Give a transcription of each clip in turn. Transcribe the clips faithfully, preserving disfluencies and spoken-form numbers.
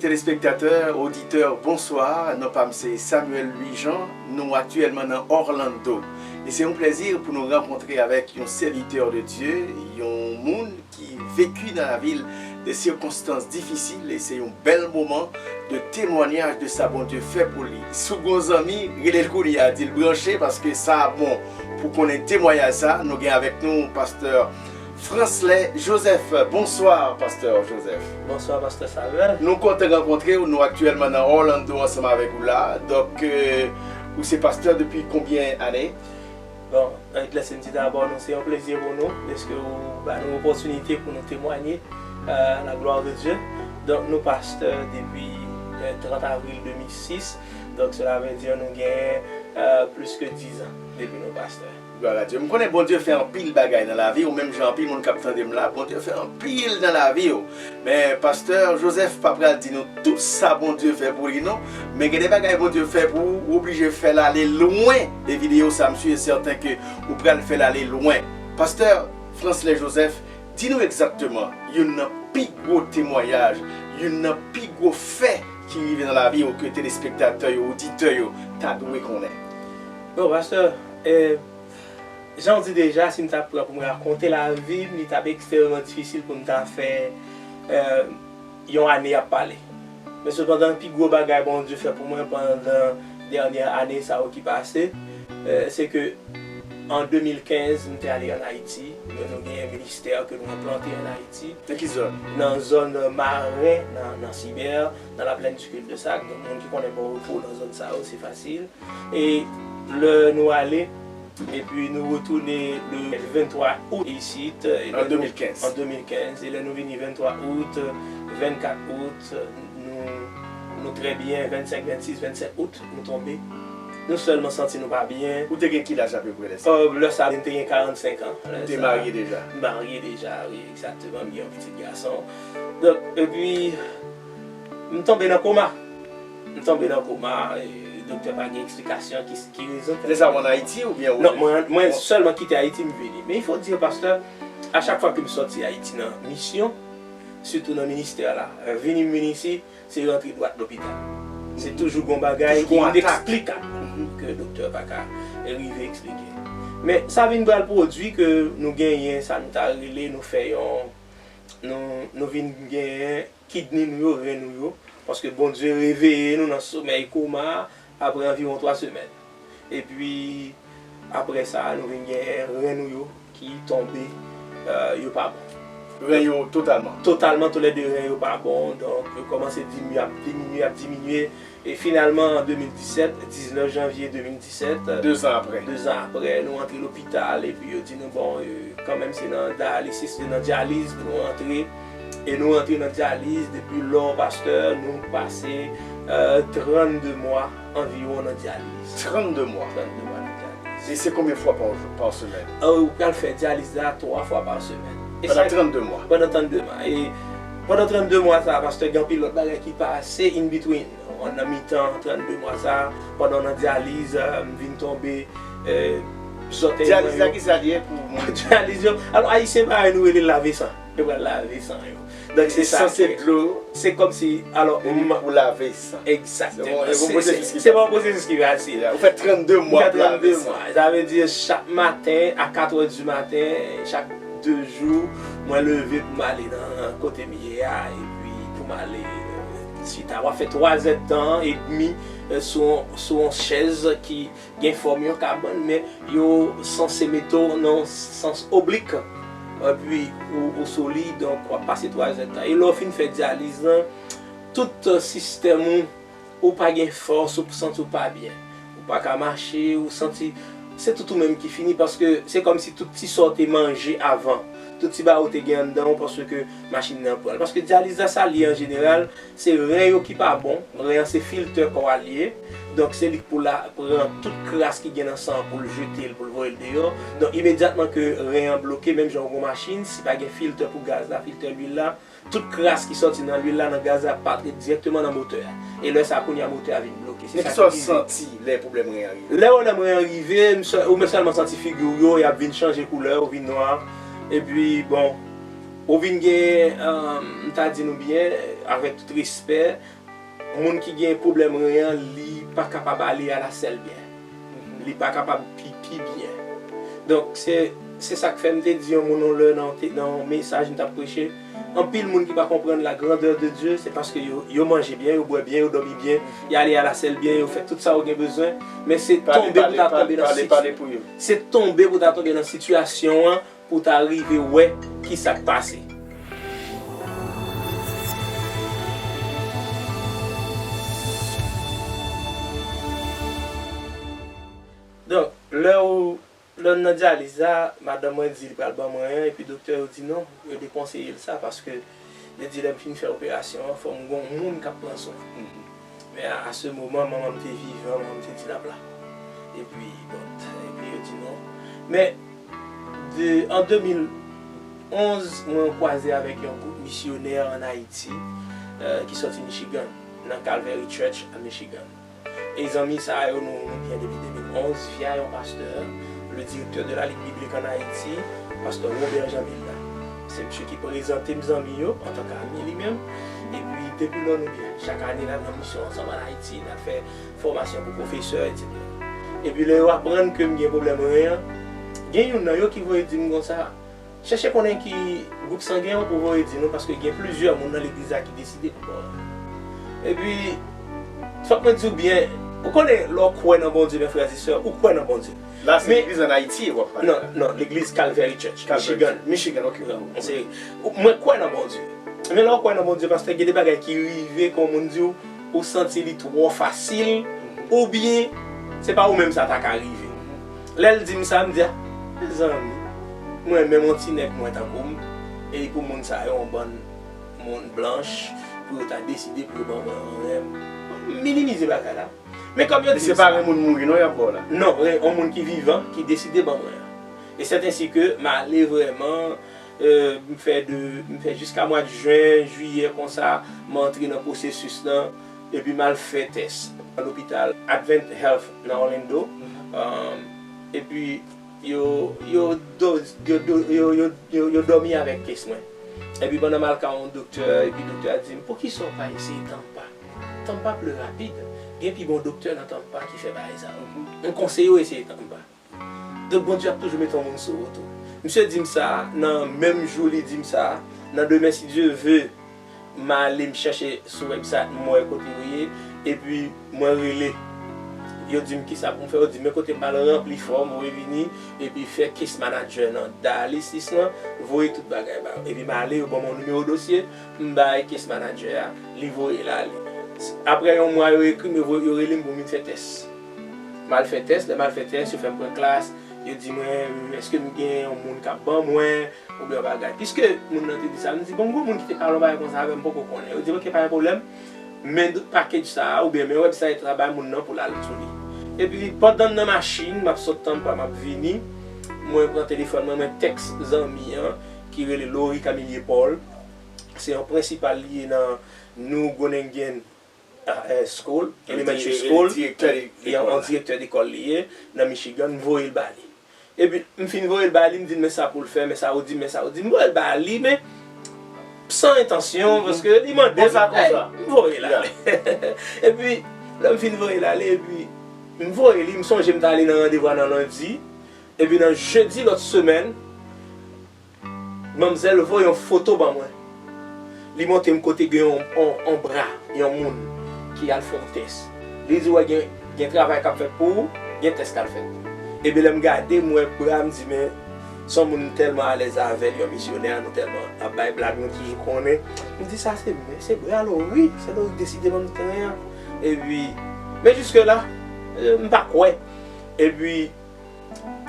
Telespektatè, oditè, bonswa. Non pa m se Samuel Louis Jean. Nou aktyèlman nan Orlando. E se yon plèzi pou nou rankontre avèk yon sèvitè de Dye, yon moun ki veki nan lavi l de sikonstans difisil, e se yon bèl moman de temwayaj de sa Bondye fè pou li. Si w gen yon zanmi, rele l kounye a, di l branche, paske sa bon pou konnen temwayaj sa. Nou gen avèk nou pastè Fransley Joseph. Bonswa, pastè Joseph. Bonswa, pastè Samuel. Nou kontan rankontre w. Nou aktyèlman nan Orlando ansanm avèk ou la. Donk, euh, ou se pastè depi konbyen ane? Bon, ann eklèsi m di dabò, nou, se yon plezi pou nou, dèske ou ba nou opòtinite pou nou temwanye, euh, la gloire de Dieu. Donk, nou pastè depi, euh, trant avril de mil sis. Donk, cela veut dire nou gen, euh, plis ke dizan depi nou pastè. Glwa a Dye. M konnen Bondye fè anpil bagay nan lavi w, menm jan anpil moun k ap tande m la, Bondye fè anpil nan lavi w. Men, pastè Joseph pa pral di nou tout sa Bondye fè pou li, non. Men gen de bagay Bondye fè pou ou, ou oblije fè l ale lwen. E videyo sa, m si e sèten ke ou pral fè l ale lwen. Pastè Fransley Joseph, di nou egzakteman youn nan pi gwo temwayaj, youn nan pi gwo fè ki rive nan lavi w ke telespektatè yo, oditè yo, ta dwe konnen. Bon, pastè, eh, jan w di deja, si m ta pran pou m rakonte lavi m, li t ap ekstrèmman difisil pou m ta fè, eh, yon ane ap pale. Men sepandan, pi gwo bagay Bondye fè pou mwen pandan dènyè ane sa yo ki pase, eh, se ke an de mil kenz, m te ale ann Ayiti. Nou gen yon ministè ke nou enplante ann Ayiti. Nan ki zòn? Nan zòn Maren, nan, nan Sibè, nan la plaine du Cul-de-Sac. Donk, moun ki konnen Pòtoprens, nan zòn sa yo, se fasil. E lè nou ale, epi nou retounen le venntwa out isit, e lè nou, an de mil kenz. An de mil kenz, e lè nou vini venntwa out, vennkat out, nou, nou trè byen, vennsenk, vennsis, vennsenk out, nou tonbe. Nou sèlman santi nou pa byen. Ou te gen ki laj apeprè lè sa? Euh, lè sa, m te gen karannsenk an. Ou te marye deja? M marye deja, wi, egzakteman. M gen yon pitit gason. Donk, epi, m tonbe nan koma. M tonbe nan koma, e doktè pa gen eksplikasyon ki, ki rezon. Lè sa w ann Ayiti oubyen ou... Non, mwen, mwen sèlman kite Ayiti, m vini. Men il faut dire, pastè, a chak fwa ke m sòti Ayiti nan misyon, sitou nan ministè la, vini m vin isi, se rantre dwat lopital. Se toujou gon bagay ki ineksplikab, ke doktè pa ka rive eksplike. Men sa vin pral pwodui ke nou genyen sa nou ta rele, nou fè yon, nou, nou vin genyen kidney nou yo, ren nou yo, paske Bondye reveye nou nan somèy koma a apre anviwon twa semèn. Epi, apre sa, nou vin gen ren nou yo ki tonbe, euh, yo pa bon. Ren yo totalman? Totalman, toulède ren yo pa bon. Donk, yo kòmanse diminye, ap diminye, ap diminye. E finalman, an de mil disèt, diznèf janvye de mil disèt, de zan apre, de zan apre, nou antre lopital, epi yo di nou, bon, euh, kanmenm se nan dayalisis, se nan dyaliz pou nou antre. E nou antre nan dyaliz, depi lò, pastè, nou pase, euh, trannde mwa anviwon nan dyaliz. Trannde mwa? Trannde mwa nan dyaliz. E se konbyen fwa pa, pa semèn? Euh, ou pral fè dyaliz la twa fwa pa semèn. E pandan sa, trannde mwa? Pandan trannde mwa. E pandan trannde mwa sa, pastè, gen anpil lòt bagay ki pase in between. Nan mitan trannde mwa sa, pandan w nan dyaliz, euh, m vin tonbe, euh, zòtèy mwen yo. Dyaliz la, ki sa l ye pou moun? Dyaliz yo. Alò, Ayisyen parèy nou rele l lave san. Yo pral lave san yo. Donk, se sa. San se dlo. Se kòmsi, alò, pou lave san. Egzakteman. Se yon pwosesis ki fasil. Se pa yon pwosesis ki fasil. Ou fè trannde mwa pou lave san. Sa vle di, chak maten, a katrè di maten, chak de jou, mwen leve pou m ale nan kote m ye a, epi pou m ale, euh, chita. W ap fè twa zèdtan edmi, euh, sou, sou yon chèz ki gen fòm yon kabann, men yo sanse mete w nan sans oblik, epi ou, ou sou li, donk w ap pase twa zèdtan. E lè w fin fè dyaliz lan, tout, euh, sistèm ou, ou pa gen fòs, ou santi w pa byen. Ou pa ka mache, ou santi se tout ou menm ki fini, paske se kòmsi tout ti sa w te manje avan, tout ti bagay ou te gen anndan w, paske machin nan pran l. Paske dyaliz la, sa l ye an jeneral, se ren yo ki pa bon. Ren an se filtè kò a l ye. Donk, se li k pou la pran tout kras ki gen nan san an pou l jete l, pou l voye l deyò. Donk, imedyatman ke ren an bloke, menm jan yon gwo machin, si pa gen filtè pou gaz la, filtè lwil la, tout kras ki sòti nan lwil la, nan gaz la, ap antre dirèkteman nan motè a. E lè sa a, kounye a, motè a vin bloke. Men kisa w santi lè pwoblèm ren an rive? Lè pwoblèm ren an rive, m sè-, ou sèlman santi figi w yo, y ap vin chanje koulè, ou vin nwa. Epi, bon, Ou vin gen, um, m ta di nou byen, avèk tout respè, moun ki gen pwoblèm ren an, li pa kapab ale alasèlbyen. Li pa kapab pi, pi byen. Donk, se, se sa k fè m te di yon moun yon lè nan, te, nan yon mesaj m t ap preche. Anpil moun ki pa konprann la grandeur de Dieu, se paske yo, yo manje byen, yo bwè byen, yo dòmi byen, y ale alasèlbyen, yo fè tout sa yo gen bezwen, men se tonbe pou ta tonbe nan siti-, se tonbe pou ta tonbe nan sitiyasyon an, pou ta rive wè kisa k pase. Donk, lè w, lè w nan dyaliz la, madanm mwen di li pral ban mwen an, epi doktè yo di non, yo dekonseye l sa, paske yo di lè m fin fè operasyon an, fò m gon moun k ap pran swen. Men a, a se moman, manman m te vivan, manman m te di l ap la. Epi, bon, epi yo di non. Men, de, an de mil onz, mwen kwaze avèk yon gwoup misyonè ann Ayiti, eh, ki sòti Michigan, nan Calvary Church a Michigan. E zanmi sa yo, nou, nou byen depi de mil onz, via yon pastè, le directeur de la Ligue biblique en Haïti, pastè Robert Jean Vilna. Se misye ki prezante m zanmi yo, antanke ami li menm. Epi, depi lò nou byen. Chak ane, n al nan misyon ansanm ann Ayiti, n al fè fòmasyon pou pwofesè, etsetera. Epi, lè yo aprann ke m gen pwoblèm ren an, gen youn nan yo ki voye di m konsa, chèche konnen ki gwoup sangen w pou voye di nou, paske gen plizyè moun nan legliz la ki deside pou mò. Epi, fòk mwen di w byen, ou konnen, lè w kwè nan Bondye, men frè e sè, ou kwè nan Bondye. La, se legliz ann Ayiti w ap pale la? Non, non, legliz Calvary Church, Michigan. Michigan, ok. Se, mwen kwè nan Bondye. Men lè w kwè nan Bondye, pastè, gen de bagay ki rive, kon moun di w, ou santi li twò fasil, oubyen se pa ou menm sa ta ka rive. Lè l di m sa, m di, a, mezanmi, mwen menm yon ti nèg mwen tankou m, e pou moun sa yo, yon bann moun blanch, pou yo ta deside pou yo ban mwen yon rèm. M minimize bagay la. Men kòm yo di m sa. Men se pa ren moun mouri non y ap ba w la? Non, ren, yon moun ki vivan, ki deside ban mwen an. E sèt ensi ke m ale vrèman, euh, m fè de, m fè jiska mwa jen, jiyè konsa, m antre nan pwosesis lan, epi m al fè tès nan lopital Advent Health nan Orlando. Um, epi yo, yo, do- yo, do- yo, yo, yo, yo dòmi avèk kes mwen. Epi pandan m al ka yon doktè, epi doktè a di m, "Poukisa w pa eseye Tampa? Tampa pli rapid. Gen pi bon doktè nan Tampa ki fè bagay sa yo." M konseye yo eseye Tampa. Donk, Bondye ap toujou mete yon moun sou wout ou. Misye di m sa, nan menm jou li di m sa, nan demen, si Dye ve, m ale, m chèche sou website, m wè kote yo ye, epi mwen rele. Yo di m kisa pou m fè, yo di m men kote m al ranpli fòm, revini, epi fè case manager nan dialysis lan, voye tout bagay ba yo. Epi m ale, yo ban m yon nimewo dosye, m bay case manager a, li voye l ale. Apre yon mwa, yo ekri m, yo voye, yo rele m pou m vin fè tès. M al fè tès, lè m al fè tès, yo fè m pran klas, yo di mwen, èske m gen yon moun k ap ban mwen, oubyen yon bagay. Piske moun nan te di sa, m di, bon, m gon moun ki te pale yon bagay konsa avè m, m poko konnen. Yo di m, ok, pa gen pwoblèm, men package sa a, oubyen men website la, bay moun nan pou l al sou li. Epi, pandan m nan machin, m ap sot Tampa, m ap vini, mwen pran telefòn mwen, mwen tèks zanmi an, ki rele Laurie Camillier Paul. Se yon prensipal li ye nan New Groningen, ah, eh, School, Elementary School. Li direktè de- Yon, yon direktè dekòl li ye nan Michigan, m voye l ba li. Epi, m fin voye l ba li, m di l men sa pou l fè, men sa ou di, men sa ou di. M voye l ba li, men san entansyon, paske li mande m, m voye l ale. Epi, lè m fin voye l ale, epi, m voye li, m sonje m t ale nan randevou a nan lendi. Epi, nan jedi lòt semèn, manmzèl voye yon foto ban mwen. Li montre m kote gen yon, yon, yon bra, yon moun ki al fè yon tès. Li di, wè, gen, gen travay k ap fèt pou ou, gen tès k al fèt. Epi lè m gade, m wè bra, m di, men, se yon moun m tèlman alèz avè l, yon misyonè, nou tèlman ap bay blag, nou toujou konnen. M di, sa se, se bra Lori, se Lori ki deside ban m tren an. Epi, men jiske la, eh, m pa kwè. Epi,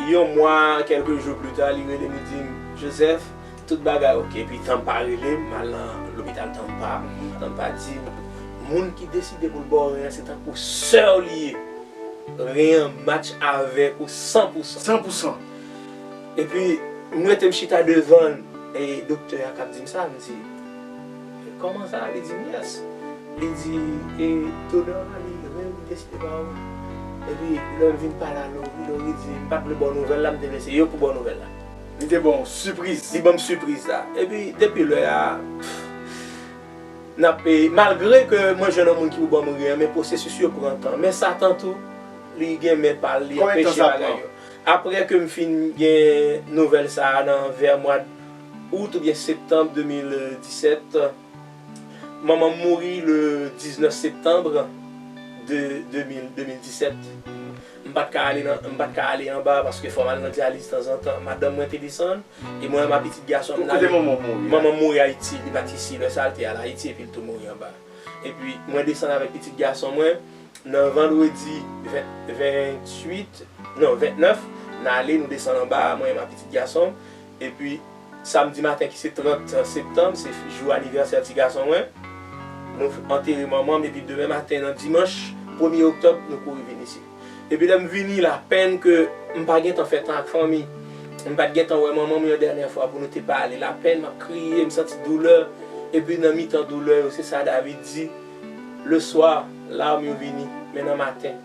yon mwa, kèlke jou pli ta, li rele m, li di m, Joseph, tout bagay ok. Epi Tampa rele m, m al nan lopital Tampa. Tampa di m, moun ki deside pou l ba w ren an, se tankou sè w li ye. Ren an match avèk ou san pou san. San pou san. Epi, m rete m chita devan l, e doktè a k ap di m sa, m di, kòman sa? Li di m, yes. Li di, e, donè a, li, ren li deside ba ou. Epi, lè m vin pale a Lori, Lori di, m pa t vle ba w nouvèl la, m te vle se yo pou ba w nouvèl la. Li te bon sipriz. Li ban m sipriz la. Epi depi lè a, n ap, e, malgre ke mwen jwenn yon moun ki pou ban m ri an, men pwosesis yo pran tan. Men Satan tou, li gen men pa l, li anpeche bagay yo. Apre ke m fin gen nouvèl sa a nan vè mwa out oubyen septanm de mil disèt, manman m mouri le diznèf septanm de de mil, de mil disèt. M pa t ka ale nan, m pa t ka ale anba paske fò m al nan dyaliz tanzantan. Madanm mwen te desann, e mwen menm ak pitit gason m n ale. Kote manman w mouri a? Manman m mouri Ayiti, li pati isi, lè sa l te al Ayiti epi l tou mouri anba. Epi mwen desann avèk pitit gason mwen nan vandredi ven, venntuit, non, vennèf, n ale, nou desann anba, mwen menm ak pitit gason m. Epi samdi maten ki se trant septanm, se jou anivèsè ti gason mwen. Nou antere manman m, epi demen maten nan dimanch premye oktòb, nou kouri vin isi. Epi lè m vini, lapenn ke m pa gentan fè tan ak fanmi, m pa t gentan wè manman m yon dènyè fwa pou nou te pale, lapenn, m ap kriye, m santi doulè. Epi nan mitan doulè yo, se sa David di, le soir, larmes yo vini, men nan maten,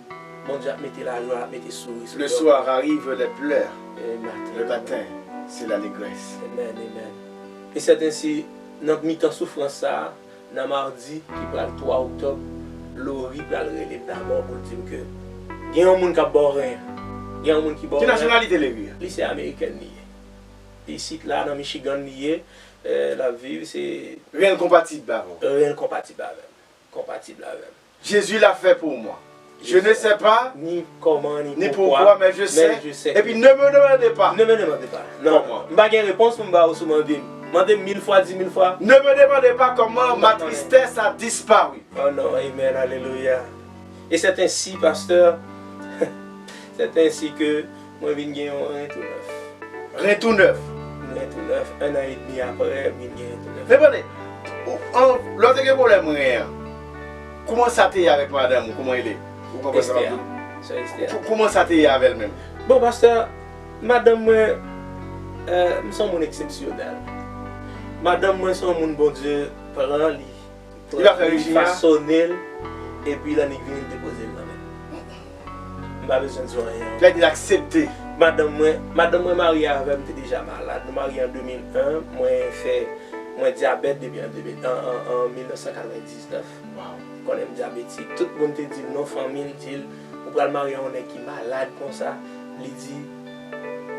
Bondye ap mete lajwa, ap mete souri sou kè w. Le soir arrive les pleurs. Le maten, c'est l'allégresse. Amen, amen. E sèten si, nan mitan soufrans sa a, nan madi ki pral twa oktòb, Lori pral rele m dabò pou l di m ke gen yon moun k ap ba w ren an. Gen yon moun ki ba w ren an. Ki nasyonalite Lori a? Li se amerikèn li ye. Isit la, nan Michigan li ye, eh, l ap viv, se... Ren l konpatib avè w? Ren l konpatib avè m. Konpatib avè m. Jésus l'a fait pour moi. Je ne sais pas ni comment, ni pourquoi, mais je sais. Et puis ne me demandez pas. Ne me demandez pas. Non, non. M pa gen repons pou m ba ou si w mande m. Mande m mil fwa, di mil fwa. Ne me demandez pas comment ma tristesse a disparu. Oh non, amen, alelouya. E c'est ainsi, pastè, c'est ainsi que mwen vin gen yon ren tou nèf. Ren tou nèf. Ren tou nèf. Un an edmi apre, m vin gen ren tou nèf. Men tande, ou, an, lè w te gen pwoblèm ren an, kouman sa te ye avèk madanm ou? Kouman li ye? Ou konprann sa m ap di w? Sè Esther. Kou-, kouman sa te ye avè l menm? Bon, pastè, madanm mwen, eh, m se yon moun eksepsyonèl. Madanm mwen se yon moun Bondye pran li. Li pa fè rejim la? Li fasone l, epi l annik vini, l depoze l nan men m. M pa bezwen di w anyen ankò. Lè li aksepte. Madanm mwen, madanm mwen marye avè m te deja malad. Nou marye an de mil en, mwen fè, mwen dyabèt depi an de mil, an, an, an mil nèf san katrevendiznèf. Konnen m dyabetik. Tout moun te di m non, fanmi m di l, ou pral marye yon nèg ki malad konsa. Li di,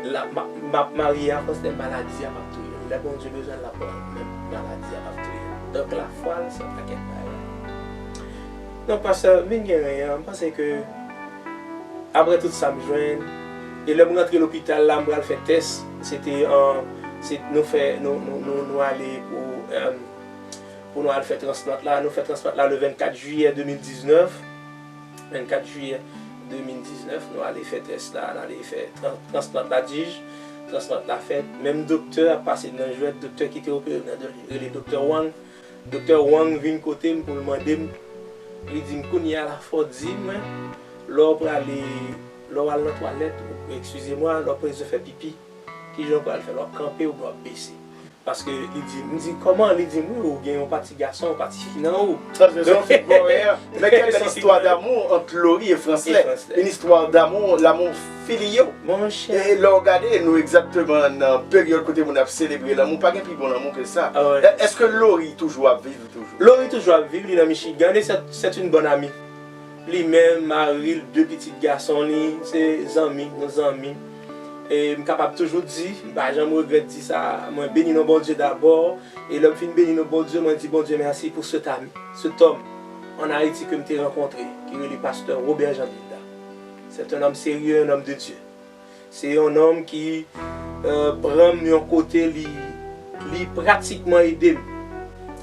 la, m ap, m ap marye a, paske maladi a p ap touye m. Lè Bondye bezwen l, l ap pran l, men maladi a p ap touye m. Donk, lafwa l, se yon pakèt bagay. Donk, pastè, m vin gen ren an, m panse ke, apre tout sa m jwenn, e lè m rantre lopital la, m pral fè tès, se te, eh, se, nou fè, nou, nou, nou, nou ale pou, eh, pou nou al fè transplant la. Nou fè transplant la le vennkat jiyè de mil diznèf. Vennkat jiyè de mil diznèf, nou ale fè tès la, n ale fè tran-, transplant la, Dij. Transplant la fèt. Menm doktè ap pase nan jwèt, doktè ki te opere m nan, rele doktè Wang. Doktè Wang vin kote m pou l mande m, li di m, kounye a la, fò w di mwen, lè w prale, lè w al nan twalèt, eskize mwa, lè w bezwen fè pipi, kijan w pral fè? Lè w ap kanpe oubyen w ap bese? Paske li di, m di, kòman? Li di m, wi, ou gen yon pati gason, yon pati fi nan ou. Sa se yon fi koreyen. Men quelle belle histoire d'amour entre Lori et Fransley. Une histoire d'amour, l'amour filial. Monchè. E lè w gade, nou egzakteman nan peryòd kote moun ap selebre lanmou, pa gen pi bon lanmou ke sa. Èske Lori toujou ap viv toujou? Lori toujou ap viv, li nan Michigan, e c'est, c'est une bonne amie. Li menm, mari l, de pitit gason li, se zanmi, nou zanmi. E m kapab toujou di, m pa janm regrèt di sa, mwen beni non Bondye dabò, e lè m fin beni non Bondye, mwen di Bondye mèsi pou cet ami, cet homme en Haïti ke m te rankontre, ki rele pastè Robert Jean Bilda. C'est un homme sérieux, un homme de Dieu. Se yon nonm ki, eh, pran m yon kote, li, li pratikman ede m.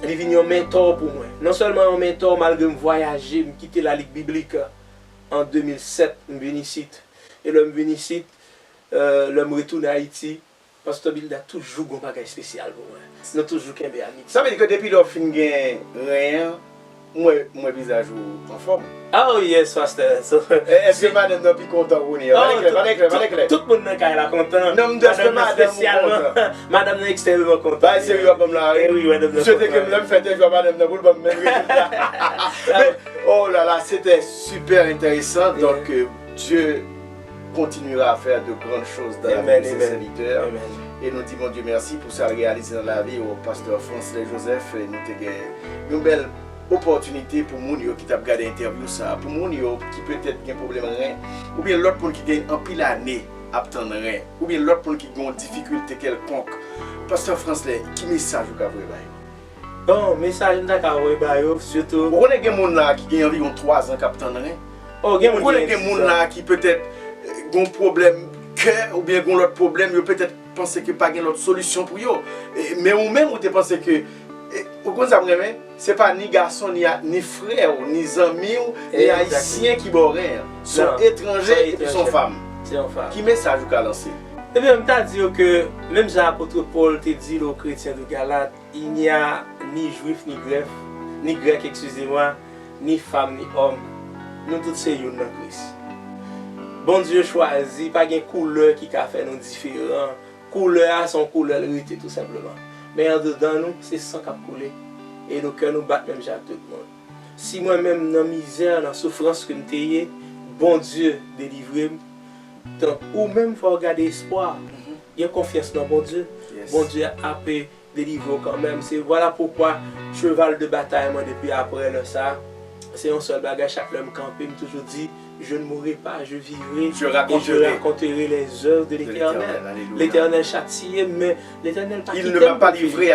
Li vin yon mentò pou mwen. Non sèlman yon mentò, malgre m vwayaje, m kite Lalig Biblik an de mil sèt, m vin isit. E lè m vin isit, eh, lè m retounen Ayiti, Pastè Bilda toujou gon bagay espesyal pou mwen. Nou toujou kenbe amitye. Sa vle di ke depi lè w fin gen ren an, m wè, m wè vizaj ou anfòm. Oh yes, pastè. So, èske madanm nan pi kontan kounye a? Pale klè, pale klè, pale klè. Tout, tout moun nan kay la kontan. Non, m di èske madanm ou kontan? Madanm nan ekstrèmeman kontan. Bagay serye w ap ban m la, wi. Eh wi, madanm nan kontan. M swete ke lè m fè entèvyou a madanm nan pou l ban m menm rezilta. Men, oh là là, c'était super intéressant. Donc, euh, Dieu continuera à faire de grandes choses dans la vie de ses serviteurs. E nou di Bondye mèsi pou sa l reyalize nan lavi w, Pastè Fransley Joseph. E nou te gen yon bèl opòtinite pou moun yo ki t ap gade entèvyou sa a, pou moun yo ki petèt gen pwoblèm ren, oubyen lòt moun ki gen anpil ane ap tann ren, oubyen lòt moun ki gen yon difikilte kèlkonk. Pastè Fransley, ki mesaj ou ka voye ba yo? Bon, mesaj m ta ka voye ba yo, sitou. Ou konnen gen moun la ki gen anviwon twa zan k ap tann ren. Oh, gen moun ki gen moun la ki petèt eh, gen yon pwoblèm kè oubyen gen yon lòt pwoblèm, yo petèt panse ke pa gen lòt solisyon pou yo. E, men ou menm, ou te panse ke, e, ou konn sa m renmen? Se pa ni gason, ni, a- ni frè w, ni zanmi w, ni ayisyen ki ba w ren an. Se yon etranje epi se yon fanm. Se yon fanm. Ki mesaj ou ka lanse? Ebyen, m ta di yo ke, menm jan apot Pòl te di l o kretyen de Galat, il n'y a ni jwif, ni grèf, ni grèk, excusez-moi, ni fanm, ni òm. Nou tout se youn nan Kris. Bondye chwazi, pa gen koulè ki ka fè nou diferan. Koulè a se yon koulè l rete tou senpleman. Men andedan nou, se san k ap koule. E nou kè nou bat menm jan ak tout moun. Si mwen menm nan mizè, nan soufrans ke m te ye, Bondye delivre m. Donk, ou menm fò w gade espwa. Gen konfyans nan Bondye. Bondye ape delivre w kanmenm. Se vwala poukwa cheval de batay mwen depi apre lè sa, se yon sèl bagay, chak lè m kanpe, m toujou di, je ne mourrai pas, je vivrai, et je raconterai les œuvres de l'Éternel. Letènèl chatiye m, men Letènèl pa kite m pou m fini.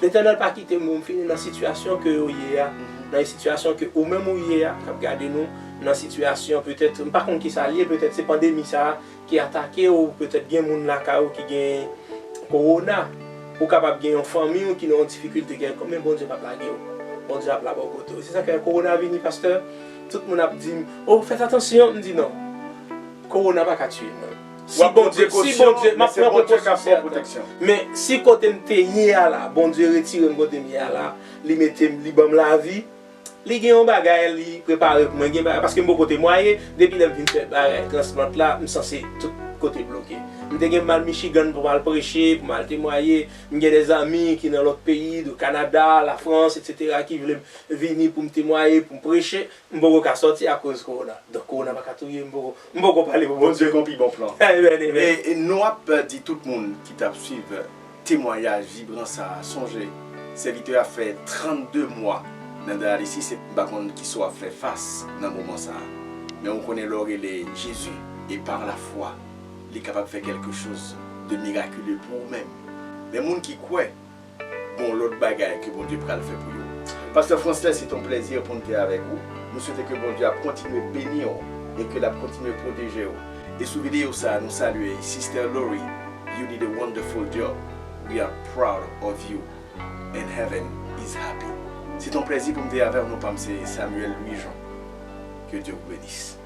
Letènèl pa kite m pou m fini nan sitiyasyon ke ou ye a. Nan sitiyasyon ke ou menm ou ye a, k ap gade nou, nan sitiyasyon petèt, m pa konn kisa l ye, petèt se pandemi sa a, ki atake w, petèt gen moun lakay ou ki gen kowona, ou kapab gen yon fanmi w ki nan yon difikilte kèlkonk, men Bondye p ap lage w. Bondye ap la bò kote w. Se sa k fè kowona vini, pastè, tout moun ap di m, "O, fèt atansyon," m di, "Non. Kowona pa ka tiye mwen." Si Bondye, si Bondye, m ap pran prekosyon, sèten. Men si kote m te ye a la, Bondye retire m kote m ye a la, li mete m, li ban m lavi, li gen yon bagay li prepare pou mwen. Gen bagay, paske m poko temwaye, depi lè m vin fè bagay transplant la, m sanse tout kote bloke. M te gen m al Michigan pou m al preche, pou m al temwaye, m gen de zanmi ki nan lòt peyi, de Kanada, Lafrans, etsetera, ki vle m vini pou m temwaye, pou m preche, m poko ka sòti akoz kowona. Donk kowona pa ka touye m, m poko, m poko pale pou Bondye. Bondye gon pi bon plan. Amen, amen. E, e nou ap di tout moun ki t ap swiv temwayaj vibran sa a. Sonje, sèvitè a fè trannde mwa nan dayalisis, e m pa konn kisa w ap fè fas nan moman sa a. Men ou konnen lè w rele Jezi, e par la foi, li kapab fè quelque chose de miraculeux pou ou menm. Men moun ki kwè, gon lòt bagay ke Bondye pral fè pou yo. Pastè Fransley, c'est un plaisir pou n te avèk ou. Nou swete ke Bondye ap kontinye beni w e ke l ap kontinye pwoteje w. E sou videyo sa a, nou salye Sister Lori. You did a wonderful job. We are proud of you. And heaven is happy. Se t on plèzi pou m te avè w. Non pa m se Samuel Louis Jean. Que Dieu vous bénisse.